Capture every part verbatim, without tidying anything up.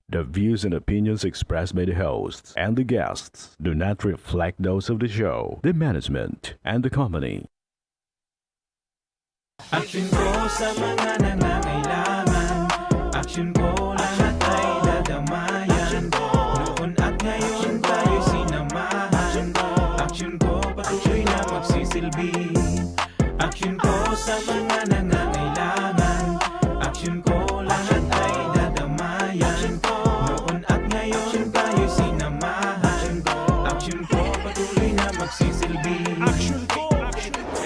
The views and opinions expressed by the hosts and the guests do not reflect those of the show, the management, and the company. Action ko sa mga nangangailangan. Action ko lahat ay dadamayan. Noon at ngayon tayo'y sinamahan. Action ko patuloy na magsisilbi. Action ko sa mga nangangailangan. Action ko lahat ay dadamayan. Noon at ngayon tayo'y sinamahan. Action ko patuloy na magsisilbi. Action ko, action ko.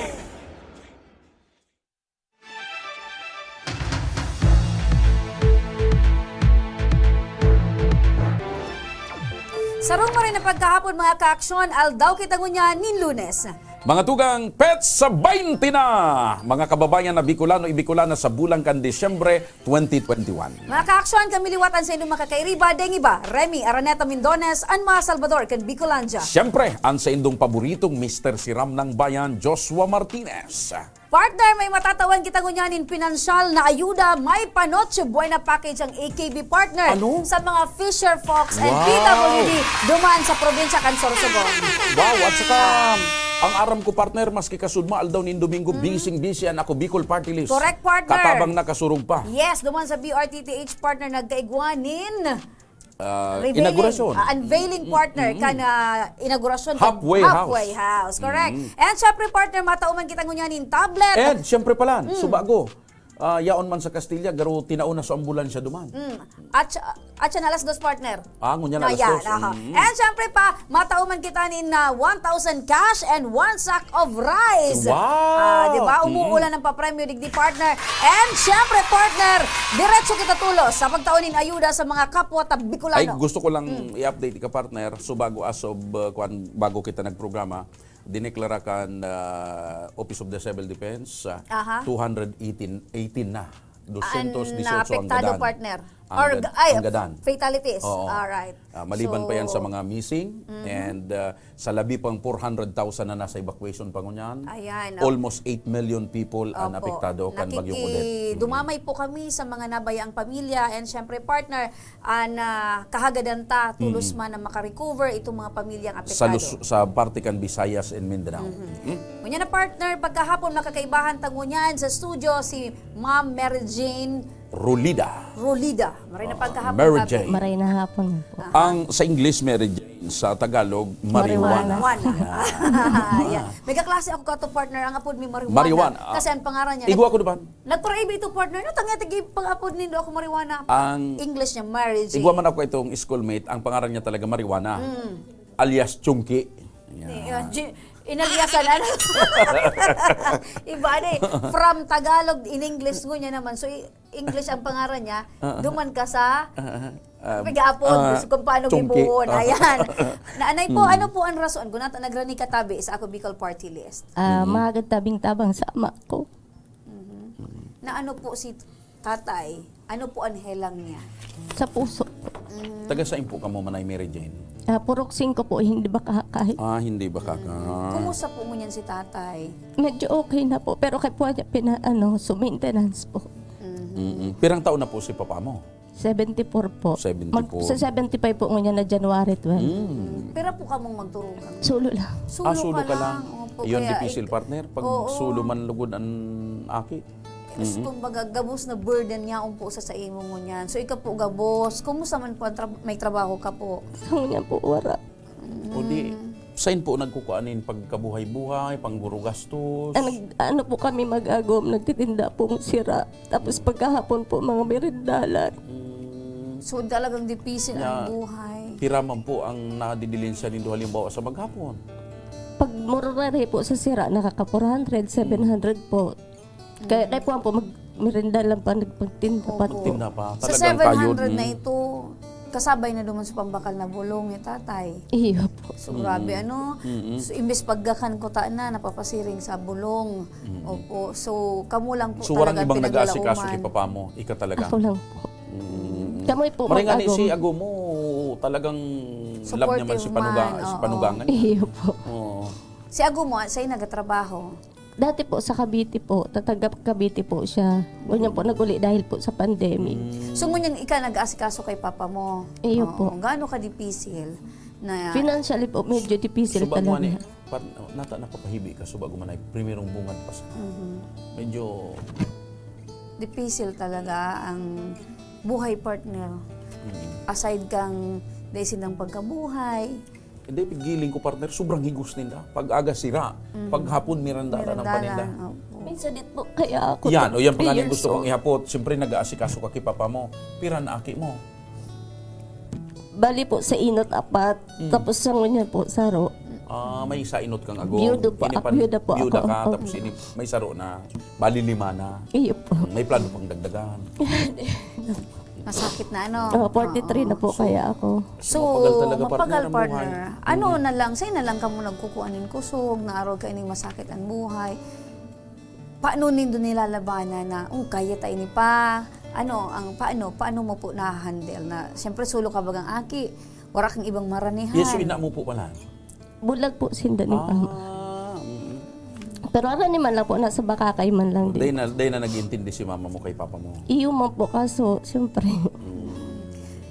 Sarong maray na pagkahapon, mga kaaksyon, aldaw kita ngunyan nin Lunes. Mga tugang, petsa baynte na! Mga kababayan na Bicolano, Ibicolana sa bulan kan Disyembre twenty twenty-one. Mga kaaksyon, kami liwat an saindong makakairiba, deng iba, Remy Araneta Mindones, an mga Salvador kan Bicolandia. Siyempre, an saindong paboritong Mister Siram ng Bayan, Joshua Martinez. Partner, may matatawan kita ngunyan nin pinansyal na ayuda, may pa Noche Buena package ang A K B partner Ano? sa mga fisher folks and Wow! P W D duman sa probinsya kan Sorsogon. Wow, at saka ang aram ko, partner, maski kasudma aldaw nin Domingo, bising-bisi an Ako Bicol Party List. Correct, partner. Katabang na, kasurog pa. Yes, duman sa B R T T H partner nagkaigwa nin Ah, Revealing, inaugurasyon. ah, unveiling partner kan ah, inaugurasyon kan Halfway House. Halfway House, correct. And syempre partner, matauman kita ngunyan nin tablet. And syempre pala, subago. Ah, yaon man sa Castilla, garo tinao na sa ambulansya duman. Mm. At siya, at siya na alas dos, partner. Ah, ngunyan alas Ayan, dos. aha. Mm. And syempre pa, matauman kita nin ah, one thousand cash and one sack of rice. Wow! Ah, di ba? Umuulan ang papremyo digdi, partner. And syempre, partner, diretso kita tulos sa pagtao nin ayuda sa mga kapwa ta Bicolano. Ay, gusto ko lang i-update ka, partner. So, bago as of, uh, kwan, bago kita nagprograma, dineklara kan uh, Office of the Civil Defense, uh, Aha. two hundred eighteen, eighteen na. Dosyentos disyotso ang naapektado'ng gadan. Partner. Ang Or, gad- ay, ang gadan. Fatalities. Oo. Alright. Ah, maliban So, pa yan sa mga missing and ah, sa labi pang four hundred thousand na nasa evacuation pa ngunyan, Ayan, oh. almost eight million people ang Opo. apektado kan Bagyong Odette. Nakiki-, dumamay po kami sa mga nabayaang pamilya and syempre partner, an ah, kahagadan ta, tulos man na makarecover itong mga pamilyang Sa, apektado. Luz- sa parte kan Visayas and Mindanao. Hmm? Ngunyan na partner, pagkahapon makakaibahan ta ngunyan sa studio si Ma'am Mary Jane Rolida. Rolida. Maray na pagkahapon, Mary Jane. Maray na hapon po. Ang sa English, Mary Jane. Sa Tagalog, marijuana. Marijuana. Yan. May kaklase ako kato, partner. Ang apod mi marijuana. Marijuana. Kasi ang pangaran niya. Igwa ko naman. Nagparaiba ito, partner. No, tangya, tagi pag-apod nindo ako marijuana. Ang English niya, Mary Jane. Igwa man ako itong schoolmate. Ang pangaran niya talaga marijuana. Alias Chunky. Yan. Inaliasan, ano? Iba ni, from Tagalog in English ngunyan naman. So, i- English ang pangaran niya. Duman ka sa Ah, ah, pag-aapod, ah, gusto kung paano chungki. Gibuhon. Ah. Ayan. Naanay po, ano po ang rason? Kung nata nagrani ka tabi sa Ako Bicol Party List. Ah, Mhm. Mahagad tabing tabang sa ama ko. Na ano po si tatay? Ano po ang helang niya? Sa puso. Mm. Taga saan po kamo, Manay Mary Jane? Ah, Purok singko po, hindi ba kahakay? Ah, hindi ba kaka... Mm. Kumusta po ngunyan si tatay? Medyo okay na po, pero kay po niya pina, ano, so maintenance po. Mm-mm. Pirang taon na po si papa mo? Seventy-four po. Seventy-four. Mag, sa seventy-five po ngunyan na January twelve. Mm. Pira po kamong magturugang? Solo lang. Solo Ah, solo ka ka lang. lang. Opo, Yun, kaya difícil, ik- partner. Pag Oo. solo man lugod ang aki. Is, Mm-mm. kumbaga, gabos na burden niya po sa, sa imo ngunyan. So, ikaw po gabos, kumusta man po ang trab- may trabaho ka po? Sa ngunyan po, wala. O di, sain po nagkukuan nin pagkabuhay-buhay, pangguro gastos? Ah, nag, ano po kami mag-agom, nagtitinda pong sira. Tapos pagkahapon po, mga merindalan. Mm, So, talagang dipisil ang Nya, buhay. pira man po ang nadidilin siya nindo halimbawa sa maghapon? Pag mururari po sa sira, nakaka four hundred, seven hundred po. Kaya, kaya po, po, mag, merinda lang pa, nagpagtinda pa. Opo. Magtinda pa. Sa Talagang kayod, seven hundred na mm. ito, kasabay na duman sa pambakal na bulong ni tatay. Iyo po. So, grabe, ano? Mm-mm. So, imbes paggakan ko ta na, napapasiring sa bulong. Mm-mm. Opo. So, kamo lang po So, warang talaga ibang nag-aasikaso pinaglalauman. kay papa mo? Ika talaga? Ako lang po. Mm. Kami po Maring ani mag-agom. si Agomo, talagang love niya man si Supportive Panuga-, man, si oo. Panugangan. Iyo po. Oo. Si Agomo, sa'yo nagatrabaho? Dati po sa Cavite po, taga Cavite po siya. Ngunyan po nag-uli dahil po sa pandemic. So, ngunyan ika nag-aasikaso kay papa mo? Iyo po. Gaano ka dipisil na... Financially po, medyo dipisil Suba talaga. Mo, ano, par, nata napapahibi ka, suba gumanay, primerong bungad pa sa... Medyo... Dipisil talaga ang buhay partner. Aside kang daisin ng pagkabuhay, Hindi, giling ko partner, sobrang higos ninda. Pag aga sira, pag hapon mirandala na pa ninda. Mirandalan, opo. Minsan dit po, kaya ako... Yan, o yan pa nga three yung years gusto kong old. ihapot. Siyempre, nag-aasikaso ka kay papa mo. Pira na aki mo? Bali po, sa inot apat. Tapos sa ngunyan po, saro. Ah, may isa inot kang agom. Biyudo po Ini ako, pan- biyuda po biyuda ako. ka, Opo. Tapos ini, may saro na. Bali lima na. Iyo po. May plano pang dagdagan. Masakit na, ano? Oh, forty-three na po kaya ako. So, Mapagal talaga, partner, mapagal, ang partner. buhay. Ano na lang, sa'yo na lang kamo nagkukuan nin kusog, naaraw ka ining masakit ang buhay. Paano nindo nilalabanan na, "Oh, kaya ta ini pa"? Ano, ang paano, paano mo po na-handle na, siyempre, solo ka bagang aki, wala kang ibang maranihan. Yes, so ina mo po pala. Bulag po sinda ni mama. Ah, mm. Pero ano naman lang po, nasa bakakay man lang Day din. na, day na nag-intindi si mama mo kay papa mo. Iyo man po, kaso, siyempre,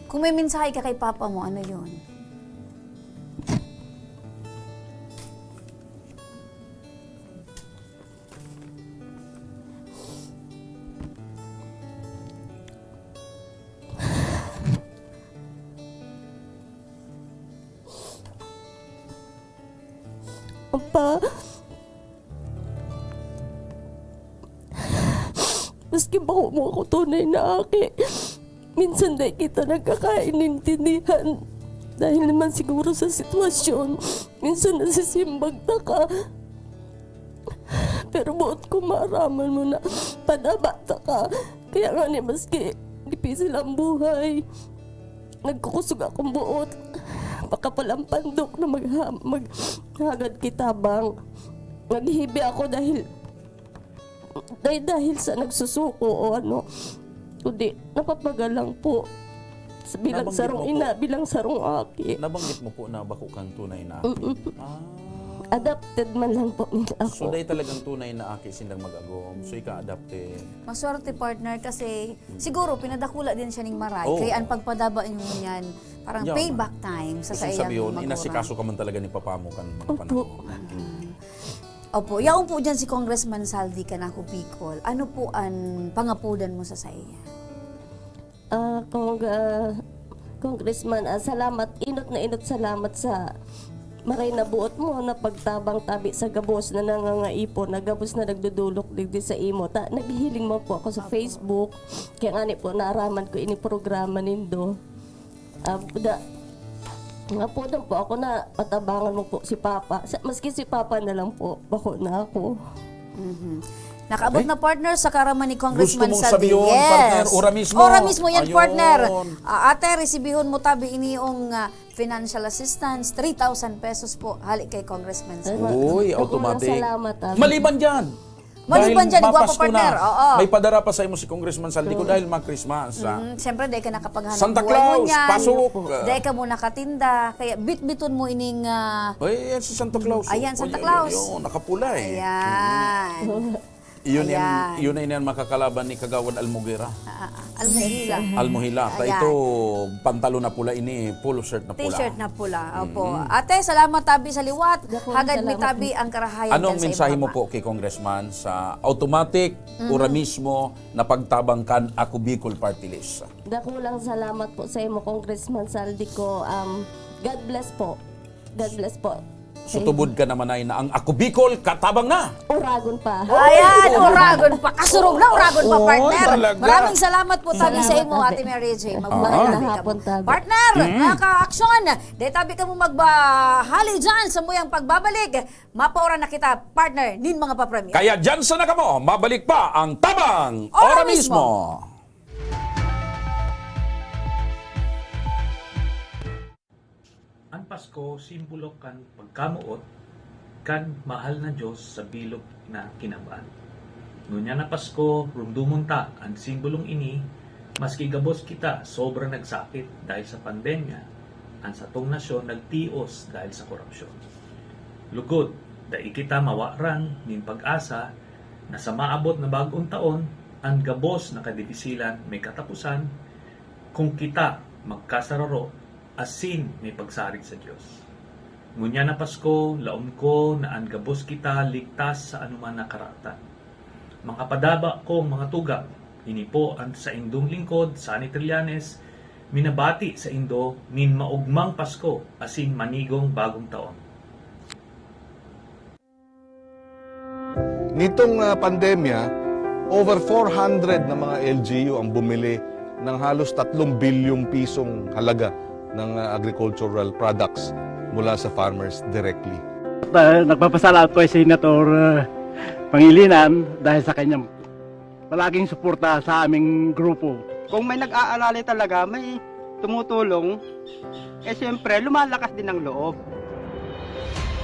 Kung may mensahe ka kay papa mo, ano yun? Apa, maski bako mo ako tunay na aki, minsan dai kita nagkakaintindihan. Dahil naman siguro sa sitwasyon, minsan nasisimbag ta ka. Pero buot ko maaraman mo na padaba ta ka. Kaya nga ni maski dipisil ang buhay, nagkukusog akong buot. Pakapalang pandok na magha- maghagad kita bang naghihibi ako dahil, dahil, dahil sa nagsusuko o ano. Kundi, napapagal lang po. Sa bilang Nabanggit sarong mo po. Ina, bilang sarong aki. Nabanggit mo po na bako kang tunay na. Mm-mm. Ah. Adopted man lang po nila So, ako. dahil talagang tunay na aki sindang mag-agom. So, ika-adopted. Maswerte, partner, kasi siguro pinadakula din siya ning maray. Oo. Kaya ang pagpadaba niyo niyan, parang Yeah, payback time sa Gusto saiyang sabihin, magurang. inasikaso ka man talaga ni papa mo kan mga Opo. panahon. Opo, yaon po dyan si Congressman Saldi kan Ako Bicol. Ano po ang pangapudan mo sa saiya? Ah, Cong-, ah, Congressman, ah, salamat, inot na inot salamat sa maray na buot mo na pagtabang tabi sa gabos na nangangaipon, na gabos na nagdudulok digdi sa imo. Ta, naghihiling man po ako sa Facebook. Kaya nga ni po, naaraman ko ini programa nindo. Ah, da, nga po doon po ako na patabangan mo po si Papa. Sa, maski si Papa na lang po, bako na ako. Mhm. Nakaabot na, partner, sa karama ni Congressman Gusto mong Saldi. sabihin, Yes. Partner, ora mismo. Ora mismo yan, Ayun. Partner. Ah, ate, resibihon mo tabi ini yung, ah, financial assistance, three thousand pesos po, hali kay Congressman Saldi. Uy, Ako automatic. lang, salamat, ah. Maliban dyan. Maliban Dahil dyan, igwa pa, mapasko partner. na, Oo. May padara pa sa imo si Congressman Saldi ko dahil mag-Christmas. Ah. Mm, siyempre, dahil ka nakapaghanap Santa buhay mo Claus, niyan. pasok. Dahil ka muna katinda. Kaya bitbiton mo ining, ah, Ay, yan si Santa Claus. Ayan, Santa Ay, Claus. Yun, nakapula eh. Ayan. Yun, Ayan. yan, yun na yun ang makakalaban ni Kagawad Almugera. Ah, ah, Almuhila. Almuhila. Ta Ayan. Ito, pantalon na pula ini, polo shirt na pula. T-shirt na pula. Opo. Ate, salamat tabi sa liwat. Dakulang Hagad mi salamat tabi po. Ang karahayan Anong dyan sa mensahe imo, mo Ama. Po kay Congressman sa automatic, ora mismo, na pagtabang kan Ako Bicol Party List? Dakulang salamat po sa imo, Congressman Saldi ko. Um, God bless po. God bless po. So, tubod ka naman ay na ang Ako Bicol katabang na. Uragon pa. Ayan, uragon pa. Kasurog na uragon pa, Oo, partner. talaga. Maraming salamat po tabi sa Salamat, imo, Ate. Ate Mary J. Magandang Tabi ka hapon, mo. Tabi. Partner, mga ka-aksyon, dahil tabi ka mo magbahali dyan sa muyang pagbabalik. Mapaura na kita, partner, nin mga papremyo. Kaya dyan sa nakamo, mabalik pa ang Tabang Ora Ora mismo. An Pasko, simbolo kan pagkamoot kan mahal na Dios sa bilog na kinab-an. Ngunyan na Pasko, rumdomon ta an simbolong ini, maski gabos kita sobra nagsakit dahil sa pandemya, an satong nasyon nagtios dahil sa korupsyon. Lugod, Dai kita mawaran nin pag-asa na sa maabot na bag-ong taon, an gabos na kadifisilan may kataposan, kung kita magkasararo asin may pagsarig sa Dios. Ngunyan na Pasko, laom ko na an gabos kita ligtas sa anoman na karaotan. Mga padaba kong mga tugang, ini po an saindong lingkod, Sonny Trillanes, minabati saindo nin maogmang Pasko asin manigong Bagong Taon. Nitong, ah, pandemya, over four hundred na mga L G U ang bumili ng halos tatlong bilyong pisong halaga ng, ah, agricultural products mula sa farmers directly. Ah, nagpapasalamat ko kay Senator, ah, Pangilinan dahil sa kanyang palaging suporta sa aming grupo. Kung may nag-aalala talaga, may tumutulong, eh, siyempre, lumalakas din ang loob.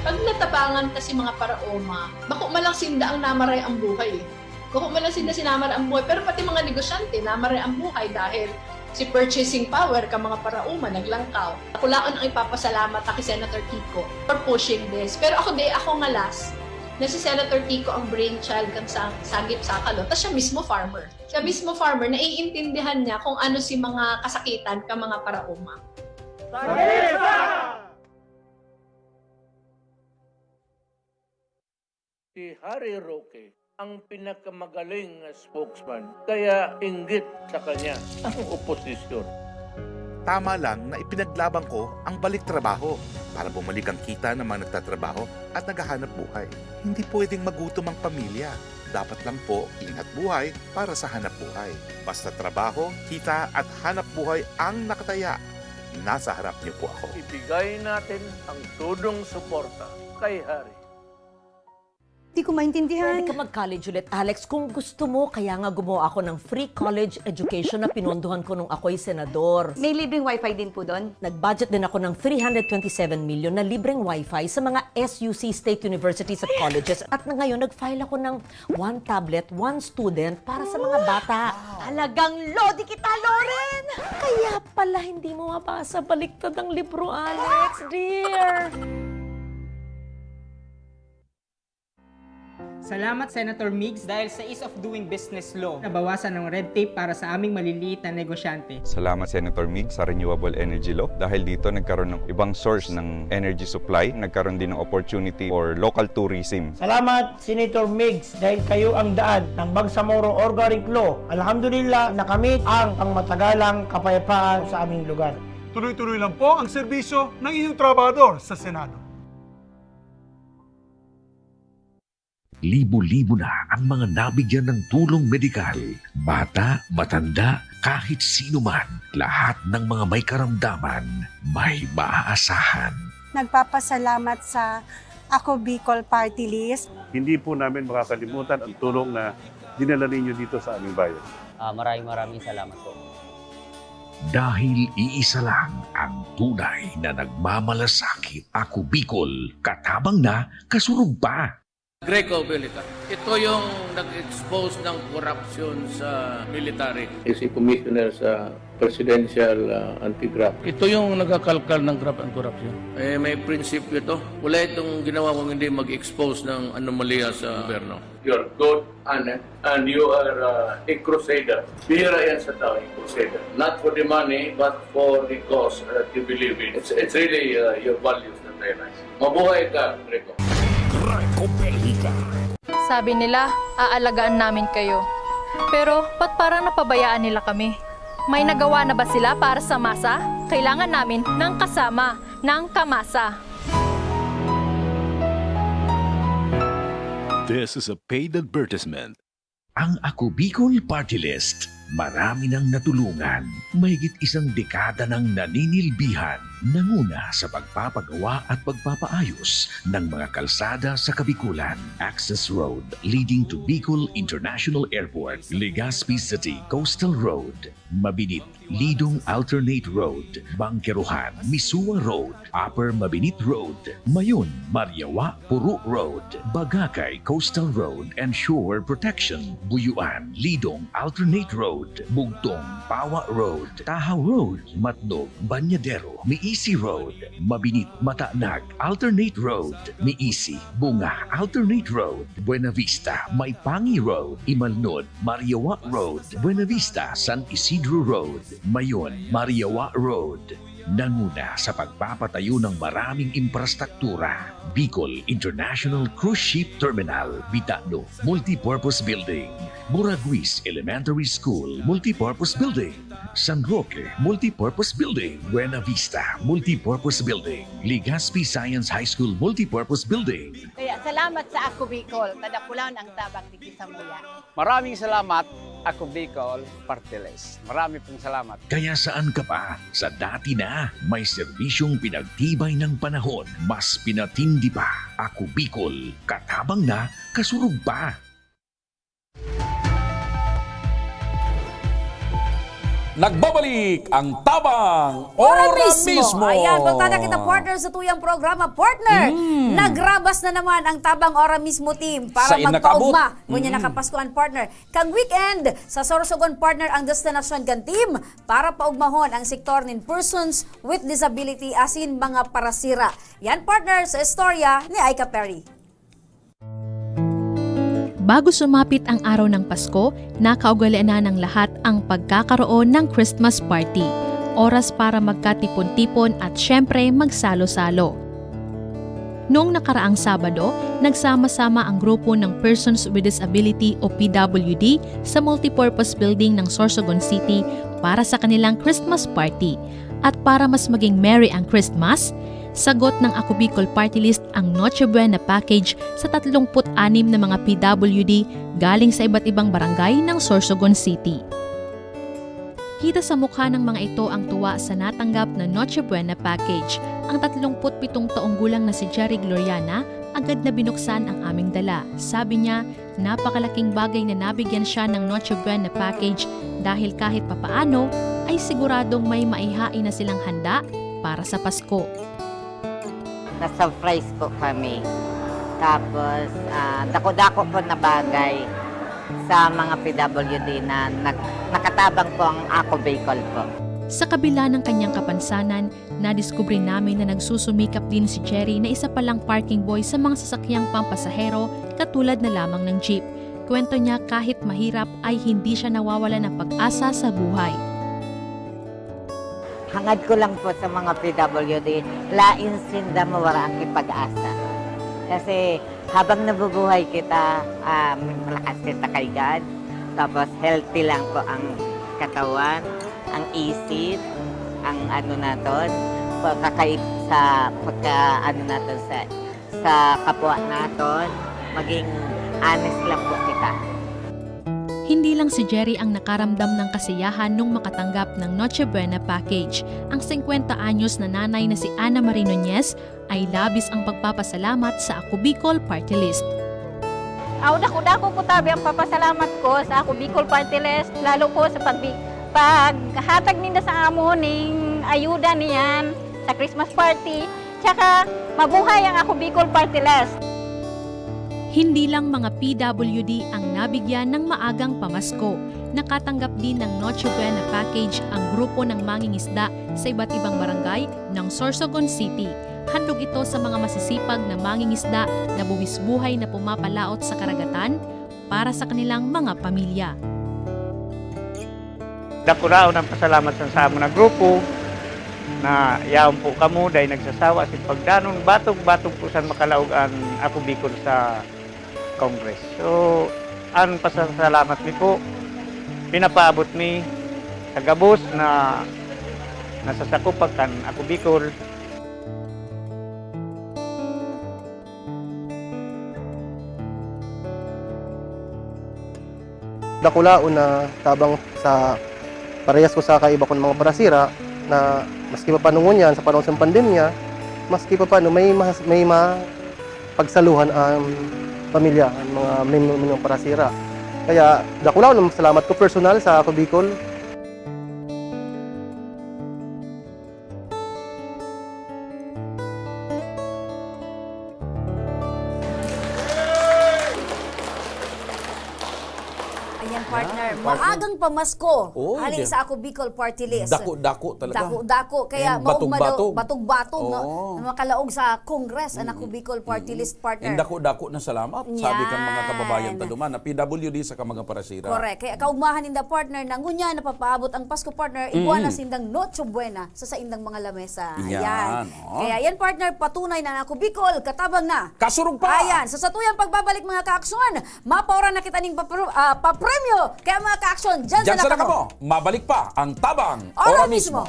Pag natabangan kasi mga paraoma, bako man lang sinda ang namaray ang buhay eh. Bako man lang sinda sinamaray ang buhay, pero pati mga negosyante namaray ang buhay dahil si purchasing power ka mga paraoma naglangkaw. Kulaon ang ipapasalamat ta ki Senator Kiko for pushing this. Pero ako di, ako nga last, na si Senator Kiko ang brainchild kan sang, Sangip Sakalo, ta siya mismo farmer. Siya mismo farmer, naiintindihan niya kung ano si mga kasakitan ka mga paraoma. Si Harry Roque ang pinakamagaling na spokesman, kaya inggit sa kanya ang oposisyon. Tama lang na ipinaglaban ko ang balik trabaho para bumalik ang kita ng mga nagtatrabaho at naghahanap buhay. Hindi pwedeng magutom ang pamilya. Dapat lang po ingat buhay para sa hanap buhay. Basta trabaho, kita at hanap buhay ang nakataya. Nasa harap niyo po ako. Ibigay natin ang todong suporta kay Harry. Di ko maintindihan. Pwede ka mag-college ulit, Alex, kung gusto mo. Kaya nga gumawa ako ng free college education na pinondohan ko nung ako'y senador. May libreng wifi din po doon? Nag-budget din ako ng three hundred twenty-seven million na libreng wifi sa mga S U C state universities at colleges. At na ngayon, nag-file ako ng one tablet, one student para sa mga bata. Talagang lodi kita, Loren! Kaya pala hindi mo mabasa baliktad ang libro, Alex, dear! Salamat, Senator Migs, dahil sa ease of doing business law, nabawasan ang red tape para sa aming maliliit na negosyante. Salamat, Senator Migs, sa renewable energy law. Dahil dito, nagkaroon ng ibang source ng energy supply. Nagkaroon din ng opportunity for local tourism. Salamat, Senator Migs, dahil kayo ang daan ng Bangsamoro Organic Law. Alhamdulillah, nakamit ang pangmatagalang kapayapaan sa aming lugar. Tuloy-tuloy lang po ang serbisyo ng inyong trabahador sa Senado. Libo-libo na ang mga nabigyan ng tulong medikal. Bata, matanda, kahit sino man, lahat ng mga may karamdaman, may maaasahan. Nagpapasalamat sa Ako Bicol Party List. Hindi po namin makakalimutan ang tulong na dinala ninyo dito sa aming bayan. Ah, maraming maraming salamat po. Dahil iisa lang ang tunay na nagmamalasakit. Ako Bicol, katabang na, kasurog pa. Greco Belica. Ito yung nag-expose ng corruption sa military. Si Commissioner sa Presidential uh, Anti-Graft. Ito yung nagkakalkal ng graft and corruption. Eh, may prinsipyo ito. Wala itong ginawa kung hindi mag-expose ng anomalya sa gobyerno. You're good, honest, and you are uh, a crusader. Bihira yan sa tao, a crusader. Not for the money, but for the cause that you believe in. It's, it's really uh, your values that I like. Mabuhay ka, Greco. Greco Belgica. Sabi nila, aalagaan namin kayo. Pero ba't parang napabayaan nila kami? May nagawa na ba sila para sa masa? Kailangan namin ng kasama, ng kamasa. This is a paid advertisement. Ang Ako Bicol Party List, marami nang natulungan. Mahigit isang dekada nang naninilbihan, nanguna sa pagpapagawa at pagpapaayos ng mga kalsada sa Kabikulan. Access Road leading to Bicol International Airport, Legazpi City Coastal Road, Mabinit Lidong Alternate Road, Bangkerohan, Misua Road, Upper Mabinit Road, Mayon, Mariawa, Puro Road, Bagakay Coastal Road and Shore Protection, Buyuan, Lidong Alternate Road. Bugtong, Pawa Road, Tahaw Road, Matnog, Banyadero, Miisi Road, Mabinit, Matanag, Alternate Road, Miisi, Bunga, Alternate Road, Buenavista, Maipangi Road, Imalnod, Mariawa Road, Buenavista, San Isidro Road, Mayon, Mariawa Road. Nanguna sa pagpapatayo ng maraming imprastruktura, Bicol International Cruise Ship Terminal, Bitano Multipurpose Building, Muraguis Elementary School Multipurpose Building, San Roque Multipurpose Building, Buena Vista Multipurpose Building, Legazpi Science High School Multipurpose Building. Kaya salamat sa Ako Bicol, tadakulan ang tabang digdi samuya. Maraming salamat, Ako Bicol Party List. Marami pong salamat. Kaya saan ka pa? Sa dati na, may serbisyong pinagtibay ng panahon, mas pinatindi pa. Ako Bicol, katabang na, kasurog pa. Nagbabalik ang Tabang Ora Mismo. Ayan, punta na kita, partner, sa tuyang programa. Partner, nagrabas na naman ang Tabang Ora Mismo team para magpaugma. Ngunyan nakapaskuhan, partner. Kang weekend, sa Sorsogon, partner, ang destinasyon kan team para paugmahon ang sektor nin persons with disability asin mga parasira. Yan, partner, sa istorya ni Aika Perry. Bago sumapit ang araw ng Pasko, nakaugalian na ng lahat ang pagkakaroon ng Christmas party. Oras para magkatipon-tipon at syempre magsalo-salo. Noong nakaraang Sabado, nagsama-sama ang grupo ng Persons with Disability o P W D sa Multipurpose Building ng Sorsogon City para sa kanilang Christmas party. At para mas maging merry ang Christmas, sagot ng Ako Bicol Party List ang Noche Buena Package sa tatlongput anim na mga P W D galing sa iba't ibang barangay ng Sorsogon City. Kita sa mukha ng mga ito ang tuwa sa natanggap na Noche Buena Package. Ang tatlongput pitong taong gulang na si Jerry Gloriana agad na binuksan ang aming dala. Sabi niya, napakalaking bagay na nabigyan siya ng Noche Buena Package dahil kahit papaano ay siguradong may maihain na silang handa para sa Pasko. Na-surprise po kami. Tapos, ah, dako-dako po na bagay sa mga P W D na nag-, nakatabang po ang Ako Bicol po. Sa kabila ng kanyang kapansanan, nadiskubre namin na nagsusumikap din si Jerry na isa palang parking boy sa mga sasakyang pampasahero katulad na lamang ng jeep. Kwento niya, kahit mahirap ay hindi siya nawawalan ng pag-asa sa buhay. Hangad ko lang po sa mga P W D, lain sinda mawara ang pag-asa. Kasi habang nabubuhay kita, ah, malakas kita kay God. Tapos healthy lang po ang katawan, ang isip, ang ano naton, pagkakaib-, sa pagka ano naton sa, sa kapwa naton, maging honest lang po kita. Hindi lang si Jerry ang nakaramdam ng kasiyahan nung makatanggap ng Noche Buena Package. Ang singkwenta anyos na nanay na si Ana Marie Nunez ay labis ang pagpapasalamat sa Ako Bicol Party List. Aw, dako-dako po tabi ang papasalamat ko sa Ako Bicol Party List, lalo po sa pagbi-, paghatag ninda sa amo ning ayuda niyan sa Christmas party. Tsaka, mabuhay ang Ako Bicol Party List! Hindi lang mga P W D ang nabigyan ng maagang pamasko. Nakatanggap din ng Noche Buena Package ang grupo ng mangingisda sa iba't ibang barangay ng Sorsogon City. Handog ito sa mga masisipag na mangingisda na buwis buhay na pumapalaot sa karagatan para sa kanilang mga pamilya. Dakulaon ang pasalamat sa, sa amo na grupo na yaon po kamo dahil nagsasawa sa pagdanon, batog-batog po san makalaog an Ako Bicol sa Congress. So, ang pasasalamat mi po, pinapaabot mi sa gabos na nasasakupan kan Ako Bicol. Dakulaon na tabang sa parehas ko sa kaiba kong mga parasira na maski pa paano ngunyan sa panahon sa pandemya, maski pa paano may mas-, may mapagsaluhan ang pamilya, ang mga miyembro ng parasira. Kaya dakulaon ang salamat ko personal sa Ako Bicol. Ayan, Partner, yan, partner, maagang pamasko. Oy, hali di- sa Ako Bicol Party List. Dako-dako talaga. Dako-dako. Kaya and maong mado-, batog-batog. Batog-batog, no? Oo. Na makalaog sa Congress, ang Ako Bicol Party List, partner. And dako-dako na salamat. Sabi kan mga kababayan ta duman, na P W D sa Kamaga para sira. Correct. Kaya kaugmahan ninda, partner, na ngunyan napapaabot ang Pasko, partner, igwa na sindang Noche Buena sa saindang mga lamesa. Yan, ayan. Oh. Kaya yan, partner, patunay na ang Ako Bicol, katabang na. Kasurog pa! Ayan, sa satuyang pagbabalik, mga kaaksyon, mapaoran na kita ning papro-, ah, papremyo. Kaya, mga kaaksyon, dyan sa na kamo. Mabalik pa ang Tabang. Ora mismo.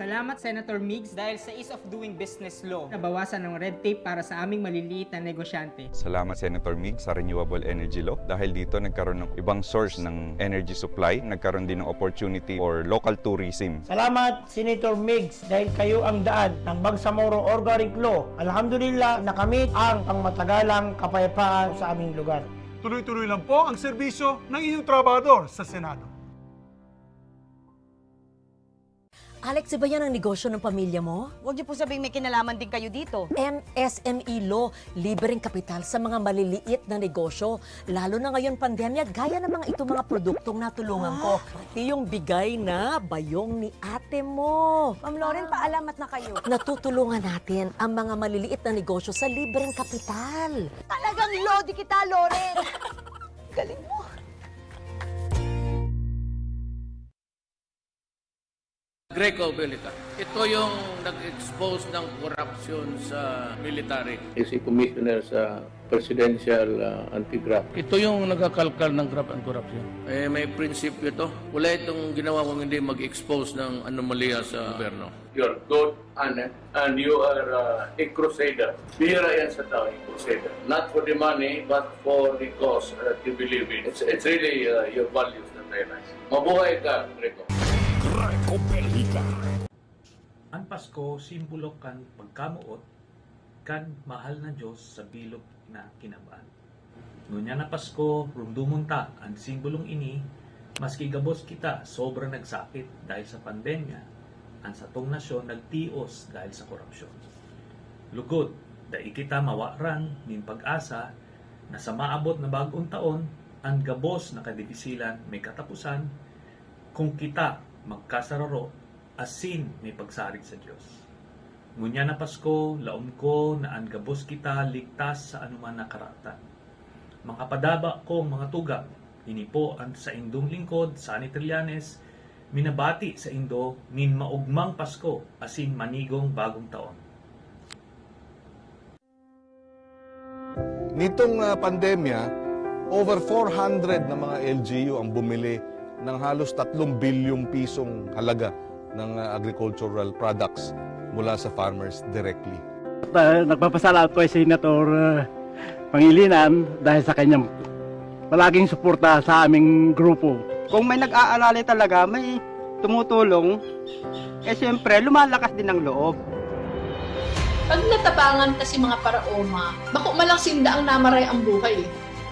Salamat, Senator Migs, dahil sa ease of doing business law, nabawasan ang red tape para sa aming maliliit na negosyante. Salamat, Senator Migs, sa renewable energy law. Dahil dito, nagkaroon ng ibang source ng energy supply, nagkaroon din ng opportunity for local tourism. Salamat, Senator Migs, dahil kayo ang daan ng Bangsamoro Organic Law. Alhamdulillah, nakamit ang pangmatagalang kapayapaan sa aming lugar. Tuloy-tuloy lang po ang serbisyo ng inyong trabahador sa Senado. Alex, iba yan ang negosyo ng pamilya mo? Huwag niyo po sabihing may kinalaman din kayo dito. M S M E Law, libreng kapital sa mga maliliit na negosyo. Lalo na ngayon pandemya, gaya ng mga itong mga produktong natulungan ko. Ah. Pati yung bigay na bayong ni ate mo. Ma'am Loren, paalamat na kayo. Natutulungan natin ang mga maliliit na negosyo sa libreng kapital. Talagang lodi kita, Loren. Galing mo. Greco Belica. Ito yung nag-expose ng korupsyon sa military. Si Commissioner sa Presidential, ah, Anti-Graft. Ito yung nagkakalkal ng graft and corruption. Eh, may prinsipyo to. Wala itong ginawa kung hindi mag-expose ng anomalya sa gobyerno. You're good, honest, and you are, uh, a crusader. Bihira yan sa tao, yung crusader. Not for the money, but for the cause that you believe in. It's, it's really, uh, your values that I like. Mabuhay ka, Greco. Greco Belica. An Pasko, simbolo kan pagkamoot kan mahal na Dios sa bilog na kinab-an. Ngunyan na Pasko, rumdomon ta an simbolong ini, maski gabos kita sobra nagsakit dahil sa pandemya, an satong nasyon nagtios dahil sa korupsyon. Lugod, dai kita mawaran nin pag-asa na sa maabot na bag-ong taon, an gabos na kadifisilan may kataposan kung kita magkasararo asin may pagsarig sa Dios. Ngunyan na Pasko, laom ko na an gabos kita ligtas sa anoman na karatan. Mga padaba kong mga tugang, ini po an saindong lingkod, Sonny Trillanes, minabati saindo nin maogmang Pasko asin manigong Bagong Taon. Nitong, ah, pandemya, over four hundred na mga L G U ang bumili ng halos tatlong bilyong pisong halaga ng, ah, agricultural products mula sa farmers directly. Ah, nagpapasalamat ko kay Senator, ah, Pangilinan dahil sa kanyang palaging suporta sa aming grupo. Kung may nag-aalala talaga, may tumutulong, eh, siyempre, lumalakas din ang loob. Pag natabangan ta si mga paraoma, bako man lang sinda ang namaray ang buhay, eh.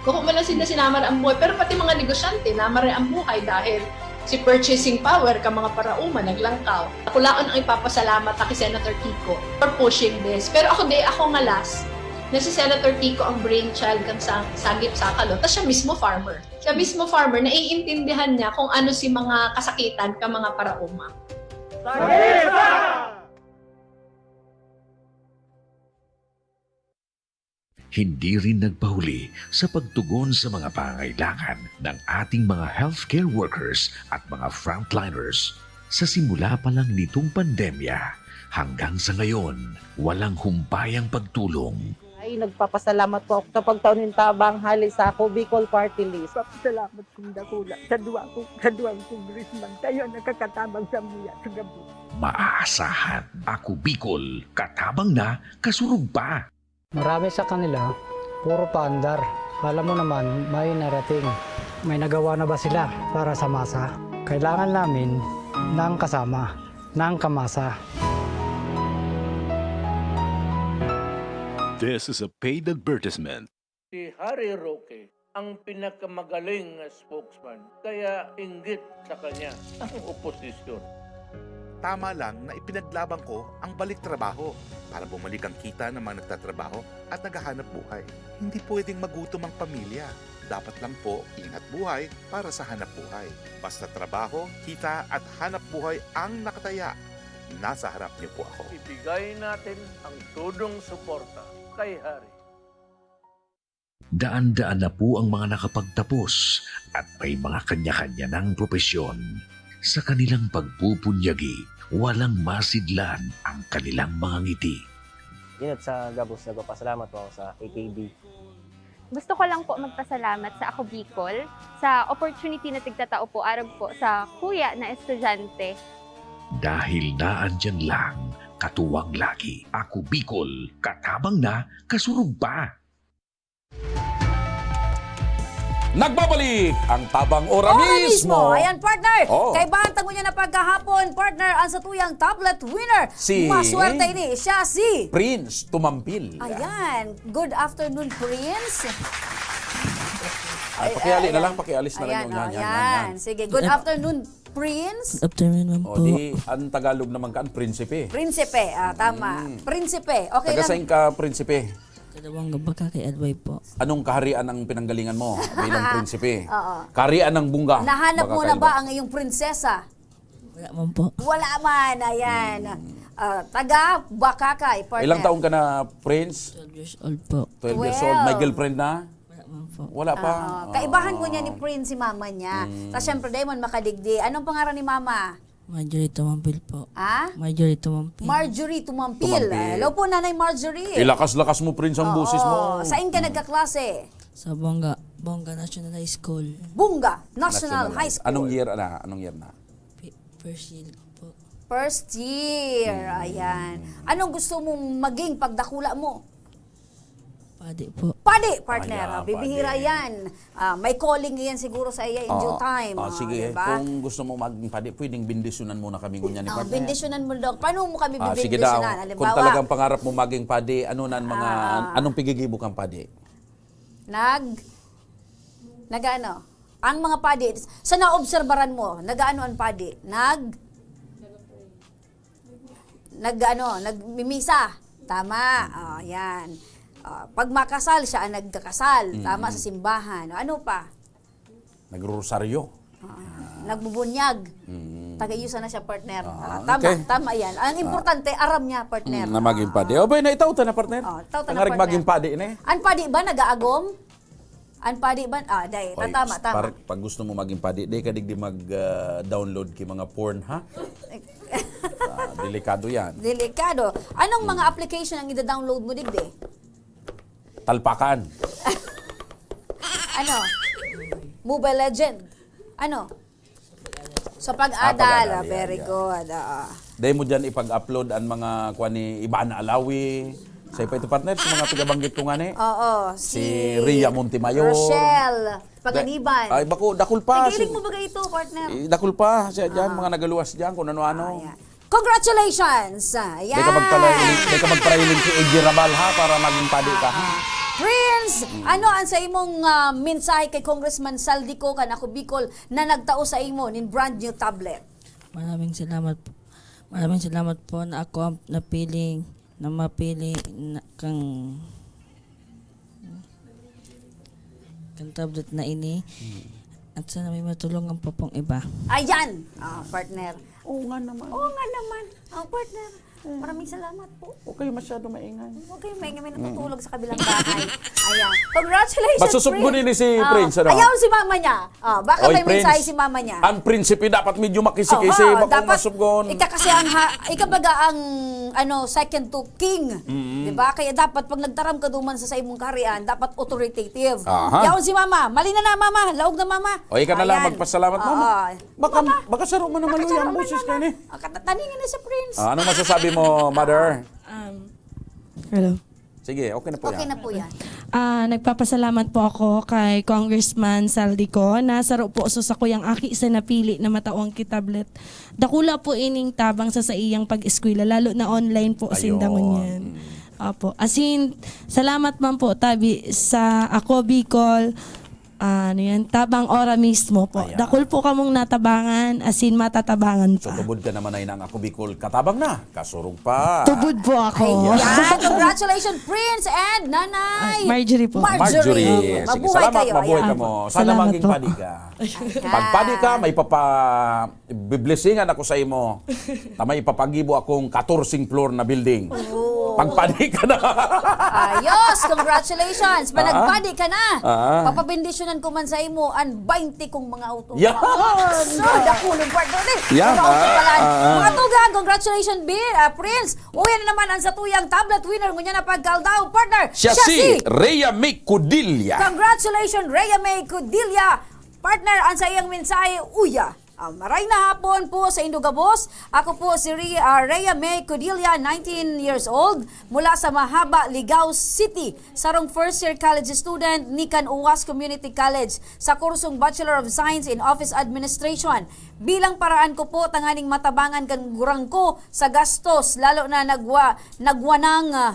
Bako man lang sinda sinamaray ang buhay, pero pati mga negosyante, namaray ang buhay dahil si purchasing power ka mga paraoma naglangkaw. Ako laon ang ipapasalamat ta ki Senator Kiko for pushing this. Pero ako di, ako nga last, na si Senator Kiko ang brainchild kan sang-, Sangip Sakalo, ta siya mismo farmer. Siya mismo farmer, naiintindihan niya kung ano si mga kasakitan ka mga paraoma. Hindi rin nagpahuli sa pagtugon sa mga pangangailangan ng ating mga healthcare workers at mga frontliners. Sa simula pa lang nitong pandemya, hanggang sa ngayon, walang humpay ang pagtulong. Ay, nagpapasalamat po ako sa pagtao nin tabang hali sa Ako Bicol Party List. Papasalamat kong dakula sa duwa ko, sa duwang congressman. Kayo ang nakakatabang sa buya sa gabi. Maaasahan, Ako Bicol, katabang na, kasurog pa. Marami sa kanila, puro paandar. Alam mo naman, may narating. May nagawa na ba sila para sa masa? Kailangan namin ng kasama, ng kamasa. This is a paid advertisement. Si Harry Roque ang pinakamagaling na spokesman, kaya inggit sa kanya ang oposisyon. Tama lang na ipinaglaban ko ang balik trabaho para bumalik ang kita ng mga nagtatrabaho at naghahanap buhay. Hindi pwedeng magutom ang pamilya. Dapat lang po ingat buhay para sa hanap buhay. Basta trabaho, kita at hanap buhay ang nakataya, nasa harap niyo po ako. Ibigay natin ang todong suporta kay Harry. Daan-daan na po ang mga nakapagtapos at may mga kanya-kanya ng propesyon. Sa kanilang pagpupunyagi, walang masidlan ang kanilang mga ngiti. Yun at sa gabos, nagpapasalamat po ako sa A K B. Gusto ko lang po magpasalamat sa Ako Bicol sa opportunity na tigtatao po arog po sa kuya na estudyante. Dahil naandyan lang, katuwang lagi. Ako Bicol, katabang na, kasurog pa. Nagbabalik ang Tabang Ora, Ora mismo. Ayan, partner. Oh. Kaibahan ta ngunyan na pagkahapon, partner, ang satuyang tablet winner. Si Maswerte ini. Siya si Prince Tumampil. Ayan. Good afternoon, Prince. Ay, pakiali na lang, pakialis na lang Ayan, yung oh, yan, yan, yan. yan. Sige, good afternoon, Prince. Good afternoon, ma'am O po. Di, ang Tagalog naman ka, ang prinsipe. Prinsipe, ah, tama. Mm. Prinsipe, okay Taga lang. Saan ka, prinsipe? Kadawang Gabaka kay Adway po. Anong kaharian ang pinanggalingan mo bilang prinsipe? Oo. Kaharian ng Bunga. Nahanap Baka mo na kaiba. Ba ang iyong prinsesa? Wala man po. Wala man, ayan. Hmm. Ah, taga Bacacay, partner. Ilang taon ka na, Prince? twelve years old po. Twelve years old. May Twelve. Girlfriend na? Wala man po. Wala pa? Oo. Kaibahan mo niya ni Prince si mama niya. Mm. Tapos syempre, dahil man makadigdi. Anong pangaran ni mama? Marjorie Tumampil po. Ha? Marjorie Tumampil. Marjorie Tumampil. Tumampil. Hello po, Nanay Marjorie. Ilakas-lakas mo, Prince, ang Oo. boses mo. Saan ka nagkaklase? Sa Bonga, Bonga National High School. Bunga National, High School. Anong year na? Anong year na? Pi- First year ko po. First year. Hmm. Ayan. Anong gusto mong maging pagdakula mo? Padi po. Padi, partner. Ayan, Ah, bibihira padi. Yan. Ah, may calling yan siguro sa iya in due Oo. time. Ah, Ah, sige, diba? Kung gusto mo maging padi, pwedeng bendisyonan muna kami ngunyan ni Ah, partner. bendisyonan mo daw. Paano mo kami Ah, sige bibendisyonan? daw. Halimbawa, Kung talagang pangarap mo maging padi, ano na ang mga, Ah. an- anong pigigibo kang padi? nag... Nag-ano? Ang mga padi, sa naobserbaran mo, nag-ano ang padi? Nag... Nag-ano? Nagmimisa. Tama. Oh, yan. Oh, pag makasal, siya ang nagkakasal. Mm. Tama, sa simbahan. O, ano pa? Nagrorosaryo. Ah, nagbubunyag. Mm. Taga-iyo sana siya, partner. Ah, Ah, tama, okay. Tama yan. Ang importante, aram niya, partner. Mm, na maging padi. Ah. O, ba, naitaw ta na, partner. Oh, taw ta na, Tangarig partner. Maging padi na eh. Ang padi ba nag-aagom? Ang padi ba? Ah, dahil. Oy, Tatama, tama. par- pag gusto mo maging padi, di ka digdi mag-download ki mga porn, ha? Ah, delikado yan. Delikado. Anong mga application ang ida-download mo, digdi? Talpakan. Ano? Mobile Legend. Ano? Sa Ah, pag-adal. pag-adal, Ah, very yeah, yeah. Good. Oo. Dahil mo dyan ipag-upload ang mga kwan ni Ivana Alawi. Sa ipa ito, partner, sa mga tigabanggit ko nga ni. Oo. Si, Si Rhea Montemayor. Rochelle Paganiban. Ay, bako, dakul pa. Nagiling Si- mo ba ito, partner? Eh, dakul pa siya dyan, Ah. mga nagaluwas dyan, kung ano-ano. Ah, yeah. Congratulations! Ah, ayan. Di ka magpalailing, di ka magpalailing si A J Rabal, ha, para maging padi ka, ha? Prince, ano ang sa imong ah, mensahe kay Congressman Saldico kan Ako Bicol na nagtao sa imo nin brand new tablet? Maraming salamat po. Maraming salamat po na ako ang napili, na mapili na kang kang tablet na ini. At sana may matulungan pa pong iba. Ayan, ah, partner. Oo nga naman. Oo nga naman. Ang partner. Maraming salamat po. Huwag kayo masyado maingay. Huwag kayo may, may natutulog sa kabilang bahay. Ayan. Congratulations, Masusubgo Prince. ni si Ah, Prince, ano? Ayaw si mama niya. Ah, baka Oy, may mensahe Prince. Si mama niya. Ang prinsipe dapat medyo makisi-kisi, Oo, bakong dapat masubgon. Ika kasi ang ha, ika baga ang ano, second to king. Mm. 'Di ba? Kaya dapat pag nagtaram ka duman sa, sa imong kaharian, dapat authoritative. Aha. Yaon si mama. Mali na na, mama. Laog na, mama. O, ika na lang Ayan. magpasalamat, Oo. mama. Baka, Mama, baka saro man na maluya nakasaro ang man, boses mama. ka ni. Ah, kata- taningan na si Prince. Ah, anong masasabi mo, mother? Um, hello. Sige, okay na po Okay yan. na po yan. Ah, nagpapasalamat po ako kay Congressman Saldico na saro po sa sakuyang aki sa napili na matao ang kitablet. Dakula po ining tabang sa saiyang pag-eskwela, lalo na online po, Ayun. sinda ngunyan. Opo. As in, salamat man po, tabi, sa Ako Bicol, ano yan, tabang ora mismo po. Ayan. Dakul po kamong natabangan, as in, matatabangan So, pa. tubod ka naman ay nang Ako Bicol, katabang na, kasurog pa. Tubod po ako. Ayan, congratulations, Prince and Nanay Ay, Marjorie po. Marjorie. Marjorie. Sige, Mabuhay salamat, kayo. mabuhay Ayan. ka mo. Sana Salamat maging po. padi ka. Ayan. Pag padi ka, may papa-, biblessingan ako sa imo. Tama, ipapagibo akong katorseng floor na building. Oo. Pagpadi ka na. Ayos! Congratulations! Ah? Managpadi ka na! Ah. Papabendisyonan ko man sa imo an baynte kong mga auto. Yan! So, dakulong part doon eh. Yan, Mga auto ah, pala. ah, ah. Mga tugang, congratulations, Bi-, ah, Prince. Uyan na naman ang satuyang tablet winner ngunyan na pagkaldaw, partner. Siya Siya si si Rhea May Codilla. Congratulations, Rhea May Codilla. Partner, ang sa iyang mensahe, uya. Ah, maray na hapon po sa indo gabos. Ako po si Ri-, ah, Rhea May Codilla, nineteen years old, mula sa Mahaba, Ligao City. Sarong first year college student ni kan Uwas Community College sa kursong Bachelor of Science in Office Administration. Bilang paraan ko po tanganing matabangan kan gurang ko sa gastos, lalo na nagwa-, nagwanang, ah,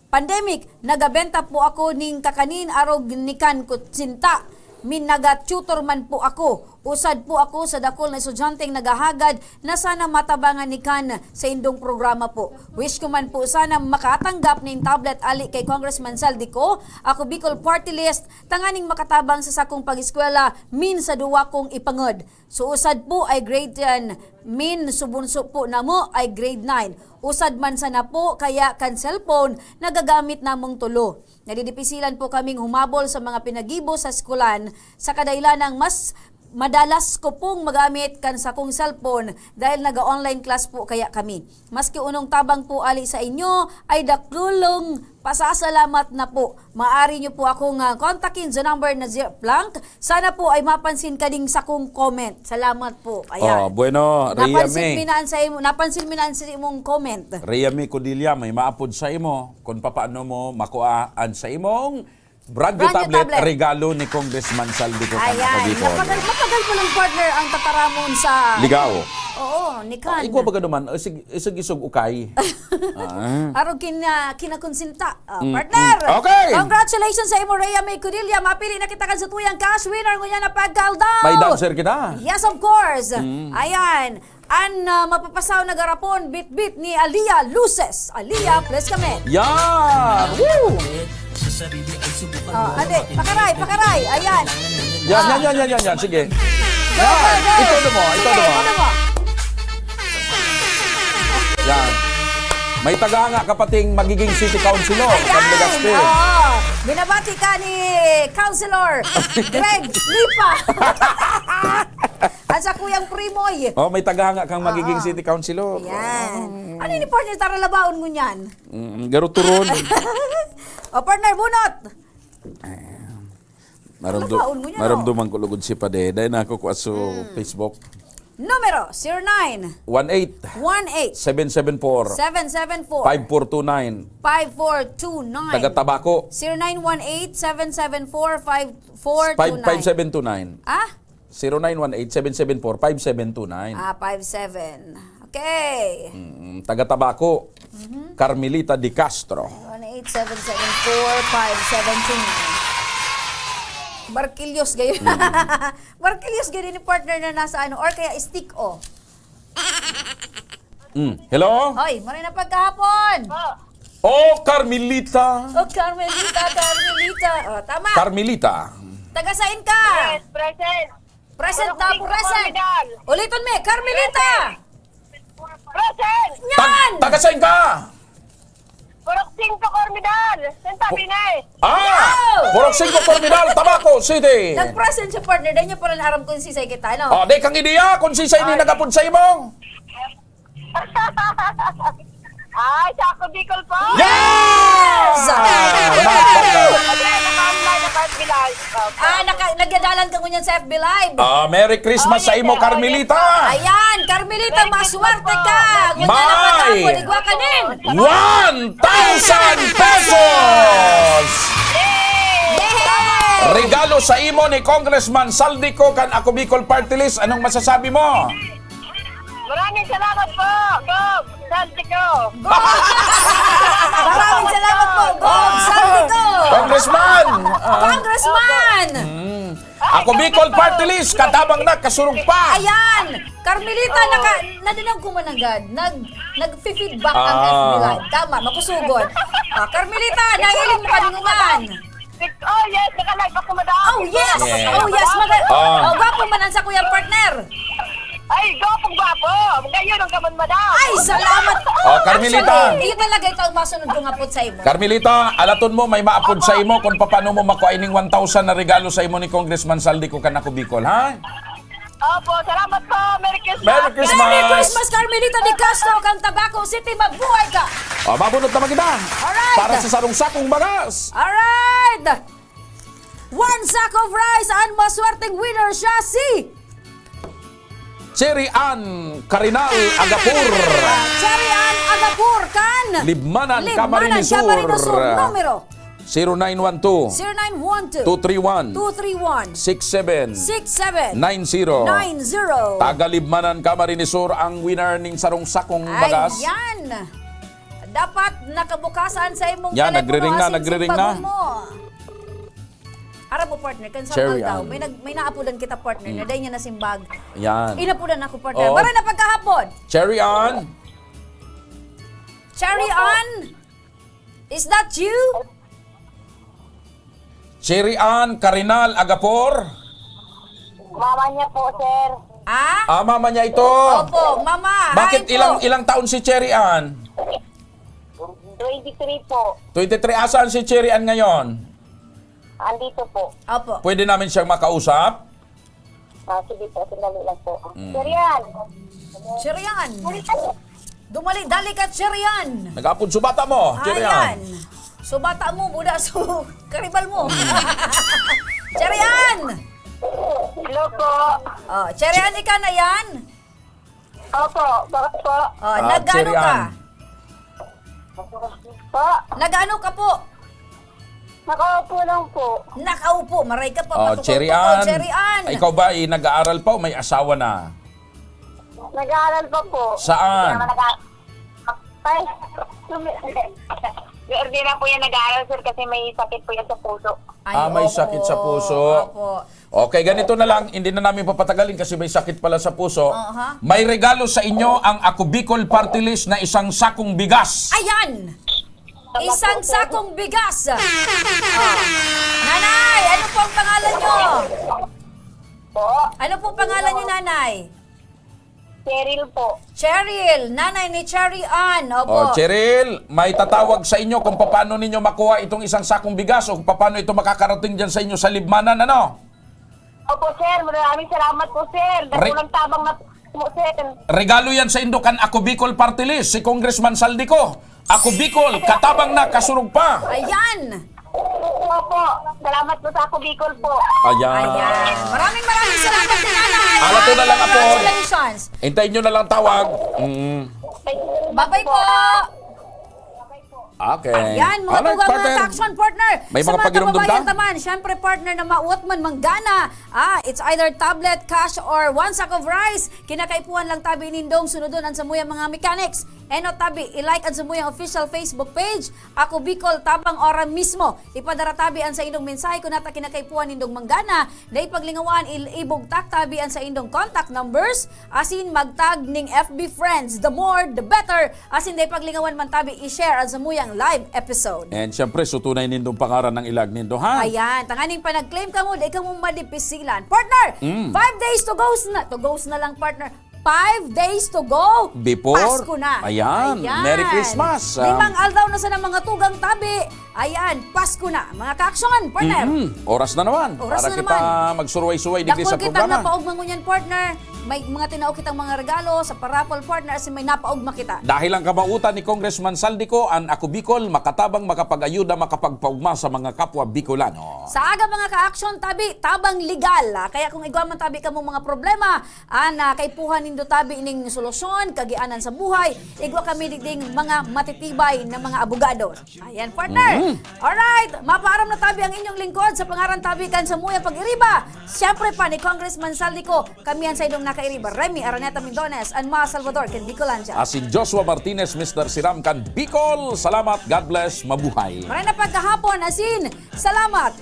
pandemic, nagabenta po ako ning kakanin arog ni kan kutsinta. Min naga-tutor man po ako. Usad po ako sa dakul na estudyanteng naghahagad na sana matabangan ni kan sa indong programa po. Wish ko man po sana makatanggap nin tablet ali kay Congressman Zaldy Co, Ako Bicol Party List, tanganing makatabang sa sakong pag-eskwela, min sa duwa kong ipangod. So, usad po ay grade ten, min subunso po namo ay grade nine. Usad man sana po, kaya kan cellphone nagagamit namong tulo. Nadidipisilan po kaming humabol sa mga pinagibo sa eskwelahan sa kadahilanang mas madalas ko pong magamit kan sakong cellphone dahil naga-online class po kaya kami. Maski unong tabang po ali sa inyo, ay dakulong pasasalamat na po. Maari nyo po akong, ah, kontakin sa number na zi-, blank. Sana po ay mapansin ka ding sakong comment. Salamat po. Ayan. Oh, bueno, Rhea Napansin May. mi na an sa imo, napansin mi na an sa imong comment. Rhea May Codilla, may maapod sa imo kung papaano mo makua an sa imong brand new Brand new tablet, tablet. regalo ni Congressman Zaldy Co kan Ayan. Ako Bicol. Mapagal, mapagal po ng partner ang tataramon sa Ligao. Oo, ni Kan. Ah, igwa baga naman, isig, isig-isog ukay. Ah. Arog kin-, ah, kinakonsinta. Ah, Mm, partner! mm. Okay. Congratulations sa imo, Rhea May Codilla. Mapili na kita kan sa tuyang cash winner ngunyan na pagkaldaw. May dancer kita. Yes, of course. Mm. Ayan. An, ah, mapapasaw na garapon, bitbit ni Aliyah Luces. Aliyah, please kami. Yan! Woo! Oh, ade, pakaray, pakaray. Ayan. Yan, Ah. yan, yan, yan, yan, yan. Sige. Go, Yan. go, go. Ito mo, ito Sige, mo. ito mo. Yan. May tagahanga ka pating magiging city councilor, Ayan! San Legazpi. Oo. Binabati ka ni Councilor Greg Lipa. At sa Kuyang Primoy. Oh, may tagahanga kang magiging Oo. city councilor. Yan. Oo. Ano ni partner, taralabaon mo niyan? Mm, garuturon. O, partner, bunot. Ayan. Maramdo-, Ano ba, un mo niya, no? maramduman ko lugod si Pade. Dahil na ako kung aso Mm. Facebook. Numero, zero nine. One eight. One eight. Seven seven four. Seven seven four. Five four two nine. Five four two nine. Taga Tabaco. Zero nine one eight, seven seven four, five four two nine. Five, five seven two nine. Ah? Zero nine one eight, seven seven four, five seven two nine. Ah, five seven. Okay. Mm, taga Tabaco. Mhm. Carmelita de Castro. One eight seven seven four five seven two nine. Barquillos gayon. Mm. Barquillos gayon ni partner na nasa ano, or kaya stick, oh. Mm. Hello? Hoy, maray na pagkahapon. Oh, Carmelita. Oh, Carmelita, Carmelita. Oh, tama. Carmelita. Taga saan ka? Yes, present. Present Purok daw, singko, present. Formidal. Uliton mi, Carmelita. Present. Yan! Tag-, taga saan ka? Purok singko, Formidal. Saan tabi Pu-, na eh? Ah! Wow! Purok singko, Formidal, Tabaco City. Nag-present siya, partner. Dahil niya pala naaram kung sisay kita, no? Oh, di kang ideya kung sisay ni Ay. nagapod sa imo. Ay, sa ako, Bicol po. Yes! Ah, napaka- Ano, naka-online, naka-F B Live. Opo. Ah, naka-, nagyadalan ka ngunyan sa F B Live. Ah, Merry Christmas Oh, sa imo, yes, Carmelita. oh, yes, po. Ayan, Carmelita, Merry Christmas maswerte po. ka. Ngunyan na May pagkapon, igwa ka nin. One thousand pesos! Yay! Regalo sa imo ni Congressman Zaldy Co kan Ako Bicol Party List. Anong masasabi mo? Maraming salamat po, Gov Zaldy Co. Maraming salamat po, Gov Zaldy Co. Congressman! Ah. Congressman! Mm. Ako Bicol Party List, katabang na, kasurog pa. Ayan! Carmelita, Oo. naka, nadinaw ko man agad. Nag, nag-feedback ang Ah. F B Live. Tama, makusugon. Ah, Carmelita, nahiling mo kami ngunyan. Oh, yes, naka-live ako, madam. Oh, yes! Yes. Oh, yes, madam. Ah. Oh, gwapo man ang sakuyang partner. Ay, gwapo, gwapo. Ngayon ang kaman, madam. Ay, salamat. Oh, Carmelita. Actually, iyo talaga ito ang masunod kong apod sa imo. Carmelita, alaton mo, may maapod sa imo kung paano mo makuha ining one thousand na regalo sa imo ni Congressman Saldi ko kan Ako Bicol, ha? Opo, salamat po. Merry Christmas. Merry Christmas. Merry Christmas, Carmelita de Castro, kan Tabaco City. Mabuhay ka! O, mabunot naman kita. Alright. Para sa sarong sakong bagas. Alright! One sack of rice, ang maswerteng winner siya si Cherry Ann Carinal Agapur. Cherry Ann Agapur kan Libmanan, Libmanan, Camarines Sur. Camarines Sur. Numero? Zero nine one two. Zero nine one two. Two three one. Two three one. Six seven. Six seven. Nine zero. Nine zero. Taga Libmanan, Camarines Sur ang winner ning sarong sakong bagas. Ayan. Dapat nakabukasan sa imong Yan, telepono, nagriring na, asin nagriring na. Simbahon mo. Aram mo, partner, kan sa Cherry aldaw, Ann. may nag-, may naapudan kita, partner, na Mm. dai niya nasimbag. Yan. Inapudan ako, partner. Oo. Maray na pagkahapon. Cherry Ann. Cherry Ann? Is that you? Cherry Ann Carinal Agapor? Mama niya po, sir. Ah? Ah, mama niya ito. Opo, mama. Bakit Hi po. ilang, ilang taon si Cherry Ann? Twenty-three po. Twenty-three. Asaan si Cherry Ann ngayon? Andito po. Opo. Pwede namin siyang makausap? Ah, sige po, sandali lang po. Mm. Sir Yan. Sir Yan. Dumali-dali ka, Sir Yan. Nag-apod subata mo, Sir Yan. Ayan. Subata mo, buda su karibal mo. Sir Yan. Hello po. Oh, Sir Yan, ika na yan? Opo, bakit po? Oh, Ah, nag-ano Sir ka? Yan. Po? Nag-ano ka po? Nakaupo lang po. Nakaupo, maray ka pa, Oh, matukol-tukol, Cherry Ann. Cherry Ann. Ikaw ba, eh, nag-aaral pa o may asawa na? Nag-aaral pa po. Saan? Hindi naman nag-a-, ay, sumi-, hindi. Hindi na po yan nag-aaral, sir, kasi may sakit po yan sa puso. Ay, Ah, may oo. sakit sa puso. Opo. Okay, ganito na lang, hindi na namin papatagalin kasi may sakit pala sa puso. Aha. May regalo sa inyo ang Ako Bicol Party List na isang sakong bigas. Ayan! Isang sakong bigas. Ah. Nanay, ano po ang pangalan nyo? Po? Ano po pangalan nyo, Nanay? Cheryl po. Cheryl, nanay ni Cherry Ann. Opo. Oh, Cheryl, may tatawag sa inyo kung paano ninyo makuha itong isang sakong bigas o kung paano ito makakarating dyan sa inyo sa Libmanan, ano? Opo, sir. Maraming salamat po, sir. Re- Dakulang tabang na po, sir. Regalo yan sa indo kan Ako Bicol Party List, si Congressman Saldico. Ako Bicol, katabang na, kasurog pa. Ayan. Opo. Salamat po sa Ako Bicol po. Ayan. Ayan. Maraming, maraming salamat din, Nanay. Ala, ito na lang, Apo. Congratulations. Hintayin nyo na lang tawag. Mm. Bye-bye po. Okay. Ayan, mga Alright, tugang mga partner. Ka-action, partner. May Sa mga mga pakiramdam kababayan ka? Taman, syempre, partner, na mauot man manggana, ah, it's either tablet, cash, or one sack of rice. Kinakaipuhan lang tabi nindong sunodon ang samuyang mga mechanics. Eno tabi, i-like ang samuyang official Facebook page, Ako Bicol, tabang ora mismo. Ipadara tabi ang sa indong mensahe kun ata kinakaipuhan nindong manggana. Dai paglingawan, il-, ibugtak tabi ang sa indong contact numbers. Asin magtag ning F B friends. The more, the better. Asin dai paglingawan man tabi i-share ang samuyang live episode. And syempre, sutunay nindong pangaran ang ilag nindo, ha? Ayan, tanganing pa nag-claim kamo, dai kamo madipisilan. Partner, Mm. five days to go na. To go na lang, partner. Five days to go. Before? Pasko na. Ayan. Ayan. Merry Christmas. Limang Ah. aldaw na sana mga tugang tabi. Ayan, Pasko na. Mga ka-action, partner. Mm-mm. Oras na naman Oras para na kita naman. magsuruway-suway digdi Dakul sa kitang programa. Napaugma ngunyan, partner. May mga tinao kitang mga regalo sa parapol, partner, asin may napaugma kita. Dahil ang kamautan ni Congressman Saldico, ang Ako Bicol, makatabang, makapag-ayuda, makapagpaugma sa mga kapwa Bicolano. Sa aga, mga ka-action, tabi, tabang legal. Ah, kaya kung igwa man tabi kamong mga problema, ah, na kaipuhan nindo tabi ning solusyon, kagianan sa buhay, igwa kami digding mga matitibay na mga abogado. Ayan, partner. Mm. Alright, mapaaram na tabi ang inyong lingkod sa pangaran tabi kan samuyang pag-iriba. Siyempre pa ni Congressman Saldico, kami ang saindong nakairiba, Remy Araneta Mindones and Ma Salvador kan Bicolandia. Asin Joshua Martinez, Mister Siram kan Bicol. Salamat, God bless, mabuhay. Maray na pagkahapon, asin, salamat.